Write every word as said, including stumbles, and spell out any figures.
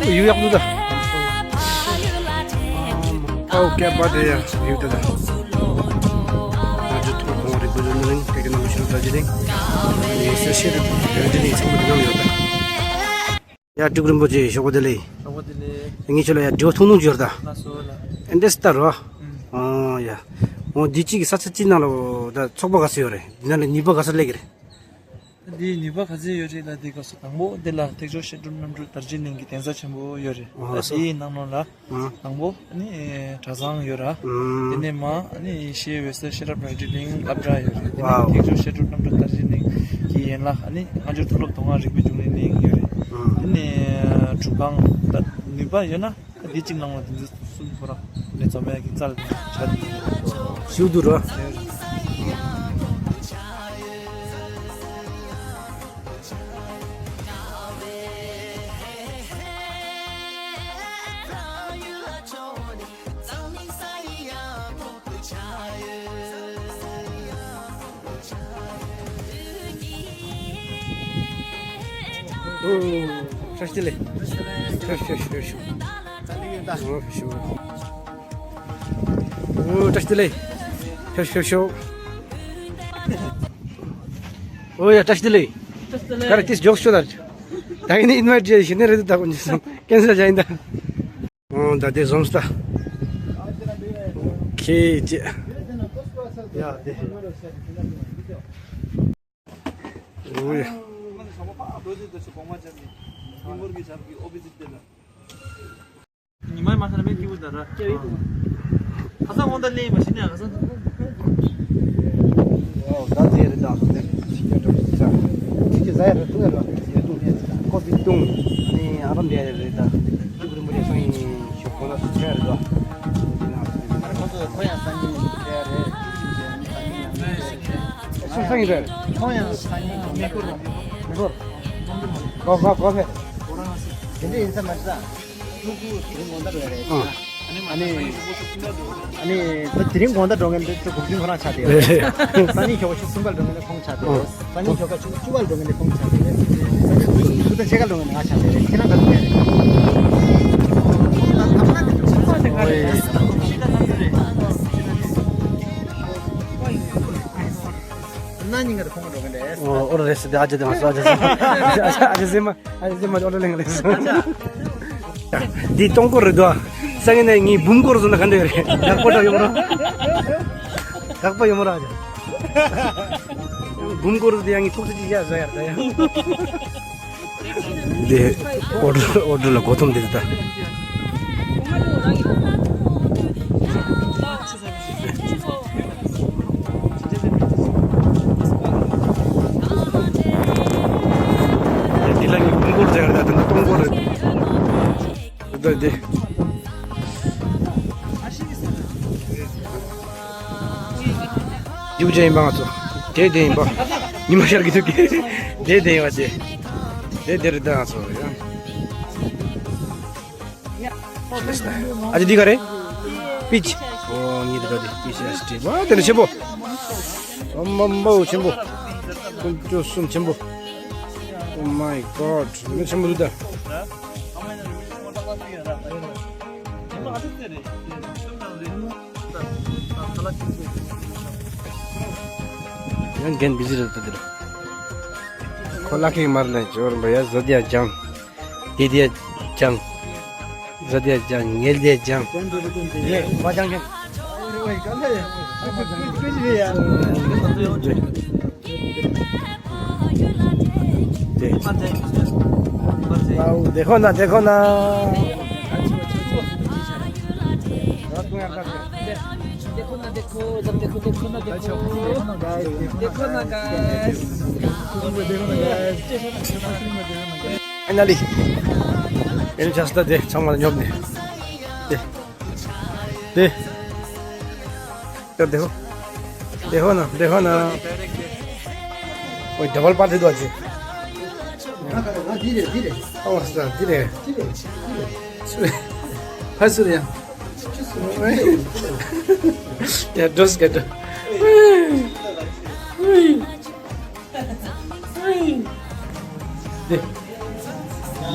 ཡུལ་ཡག་པོ་འདུག་ད། ཨའོ་ཀེ་པ་དེ་ཡ་ཡུལ་དེ་ད། ང་ཚོ་ཐོག་གོང་རིག་པ་ལུང་རིང་སྐད་ཀྱི་ནང་ཤུལ་ད་ཅི་རིང་། ཡེ་སེ་ཤེ་རེད། ཡ་ཅི་ནི་ཚང་མ་དེ་ནང་ཡོད་ད། ཡ་སྤྲུལ་སྐུ་རིན་པོ་ཆེ་ཞོགས་པ་བདེ་ལེགས། ཞོགས་པ་བདེ་ལེགས། ངས་ཁྱོད་ལ་ཡ་དྲི་བ་ཐུང་ཐུང་ཅིག་ཡོད་ད། ལགས་སོ་ལགས། ཨེ་འདྲས་ལྟར་རོ། ཨུམ། ཨོ་ཡ། འོ་འདི་གཅིག་གི་ས་ཆ་གཅིག་ནང་ལ་ད་ཚོགས་པ་ག་ཚོད་ཡོད་རེད། འདི་ནང་ལ་ནུས་པ་ག་ཚོད་སླེབས་ཀྱི་རེད། འདིའི་ནུས་པ་ག་ཚོད་ཡོད་རེད་ལ། འདི་སྐབས་སུ་དང་པོ་འདི་ལ་ཐེག་མཆོག་བཤད་སྒྲུབ་རྣམ་གྲོལ་དར་རྒྱས་གླིང་གི་གདན་ས་ཆེན་པོ་ཡོད་རེད། ཨ་ལ་སོ། དེའི་ནང་ལོགས་ལ་ཨ། དང་པོ་ཨ་ནི་གྲྭ་ཚང་ཡོད་ར། ཨུམ། དེ་ནས་མ་ཨ་ནི་ཡེ་ཤེས་འོད་གསལ་ཤེས་རབ་རལ་གྲི་གླིང་སློབ་གྲྭ་ཡོད་རེད། དེ་ནས་ཝའོ། ཐེག་མཆོག་བཤད་སྒྲུབ་རྣམ་གྲོལ་དར་རྒྱས་གླིང་གི་ཡན་ལག་ཨ་ནི་སྔ་འགྱུར་མཐོ་སློབ་མདོ་སྔགས་རིག་པའི་རྒྱུན་ལས་གླིང་ཡོད་རེད། ཨུམ། དེ་ནས་སྒྲུབ་ཁང་ད་ནུས་པ་ཡོད་ན། འདི་གཅིག་ནང་ལ་དེ་ཚོ་གསུམ་ཁོ་རང་ནས་འཛོམས་ཡག་གི་རྩ་ལ་ཆ་དེ་ཞུ་དུ་རོ། ཨོ། བཀྲ་ཤིས་བདེ་ལེགས། བཀྲ་ཤིས་བདེ་ལེགས། བཀྲ་ཤིས་བདེ་ལེགས། ཨོ་ཤུ། ཨོ་བཀྲ་ཤིས་བདེ་ལེགས། ཤུ་ཤུ་ཤུ། ཨོ་ཡ་བཀྲ་ཤིས་བདེ་ལེགས། བཀྲ་ཤིས་བདེ་ལེགས། ག་རེ་ཏིས་འཇོག་ཤོད་ད། ད་ཡིན་ནི་ཨིན་ཝའི་ཊི་བྱས་ཤིག་ནི་རེད་ད་ཀུན་ཅི་སོང་ཀན་སལ་བྱས་ཡིན་ད། ཨོ་ད་དེ་བཟུང་སྟ། ཁེ་ཅེ། ཡ་དེ། ཨོ་ཡ། ཉི་མ་མ་ས་ན་མེད་ཀྱི་འུ་ད་ར། ཁ་སང་འོང་ད་ལེ་མ་ཤི་ནས་ཁ་སང་། ཨོ་ད་དེ་རེད་ད་སོ་དེ་ཤི་ཀྱང་འགྲོ་ཤི་ཚ། ཁྱི་ཁྱི་ཟ་ཡ་རེད་ཐུང་ཡ་རེད་ལ་ཡ་ཐུང་ཡ་རེད་ད་ཀོ་ཕི་ཐུང་ནི་ཨ་རམ་རེད་རེད་ད། ཅུ་གུ་རི་མོ་རེ་སང་ཡིན་ཤོག་གོ་ན་སུ་ཁྱེར་རེད་ད། ཁོ་ཚོ་ཁོ་ཡང་སང་ཡིན་ཁྱེར་རེད། སུ་སང་ཡིན་རེད། ཁོ་ཡང་སང་ཡིན་མེ་འཁོར་མེ་འཁོར་གོ་གོ་གོ་ཕེ། དེ་འདྲ་ཡིན་ས་མ་རེད་ད། ཕྲུ་གུ་དེ་རིང་དགོང་དག་རེད། ཨ་ནི། ཨ་ནི། ད་དེ་རིང་དགོང་དག་འགྲོ་མཁན་དེ་ཚོ་གུང་ཚིགས་ཁོ་རང་ཆགས་བསྡད་ཡོད་རེད། སང་ཉིན་ཞོགས་པ་ཆུ་ཚོད་གསུམ་པར་འགྲོ་མཁན་དེ་ཁོང་ཆགས་བསྡད་ཡོད། སང་ཉིན་ཞོགས་པ་ཆུ་ཚོད་བཅུ་པར་འགྲོ་མཁན་དེ་ཁོང་ཆགས་བསྡད་ཡོད། ཆུ་ཚོད་ཕྱེད་ཀ་འགྲོ་མཁན་དེ་ང་ཆགས་བསྡད་རེད། ཁྱེད་རང་ག་ཚོད་བསྡད་རེད། ན་ཉིན་ག་དེ་ཁོང་འགྲོ་མཁན་རེད། ཨོ་ཨོ་རེད་ཟེར་ཏེ་ཨ་ཅེ་དེ་མ་སོ་ཨ་ཅེ་ཟེར་ཨ་ཅེ་ཟེར་མ། ཨ་ཙི་མ་འོ་ལེང་ལེང་སོང་། འདི་སྟོང་སྐོར་རེད་དོ། སང་ཉིན་ནས་ངའི་འབུམ་སྐོར་བཟོ་ན་ག་འདྲ་རེད། ཡག་པོ་འདྲ་ཡོང་རོགས། ཡག་པོ་ཡོང་རོགས། འབུམ་སྐོར་དེ་ཡང་ངའི་ཐོག་ཏུ་ཅི་བྱ་བཟོ་ཡར་ད་ཡང་། འདི་ཨོ་ཌར་ཨོ་ཌར་ལ་གོ་ཐོམ་འདི་ད། འདི་ལ་ངའི་སྟོང་སྐོར་ཟེར་ཡ་རེད་ད། དེ་ན་སྟོང་སྐོར་རེད། འདི་འདི། རྒྱུ་ཅན་ཡིན་པ་ང་ཚོ། དེ་དེ་ཡིན་པ། ཉི་མ་ཤར་གྱི་འདུག་གི། དེ་དེ་ཡིན་པ་དེ། དེ་དེ་རེད་ད་ང་ཚོ་ཡང་། ཨ་ཅེ་འདི་ག་རེད། པིཆ། ཨོ་ཉི་རེད་ད་དེ་པིཆ་ཨ་སི་ཊི། ཝ་དེ་ནི་ཆེན་པོ། ཨོ་མ་མ་ཆེན་པོ། ཀུན་སྤྱོད་གསུམ་ཆེན་པོ། Oh my god. དེ་ནི་ཆེན་པོ་འདུག་ད། ཡང་རྒན་བི་ཟི་རེད་ད་དེ་ར། ཁོ་ལ་ཁེག་མར་ལ་འབྱོར་བ་ཡ་བཟོ་དེ་ཡ་ཅང་། དེ་དེ་ཡ་ཅང་། བཟོ་དེ་ཡ་ཅང་། ངལ་དེ་ཡ་ཅང་། ཡེ་མ་ཅང་ཅང་། देखो ना, देखो ना। देखो ना, देखो, इधर देखो, देखो ना, देखो। देखो ना, गाइस। फाइनली। ཡིན་ཆ་སྟ་དེ་ཚང་མ་ལ་ཉོབ་ནས། དེ། དེ། དེ་देखो। देखो ना, देखो ना। ओए, डबल पार्टी दो आज। धीरे, धीरे। और सा, धीरे। धीरे, धीरे। सुरे। हाय, सूर्या। या, दोस्त का तो।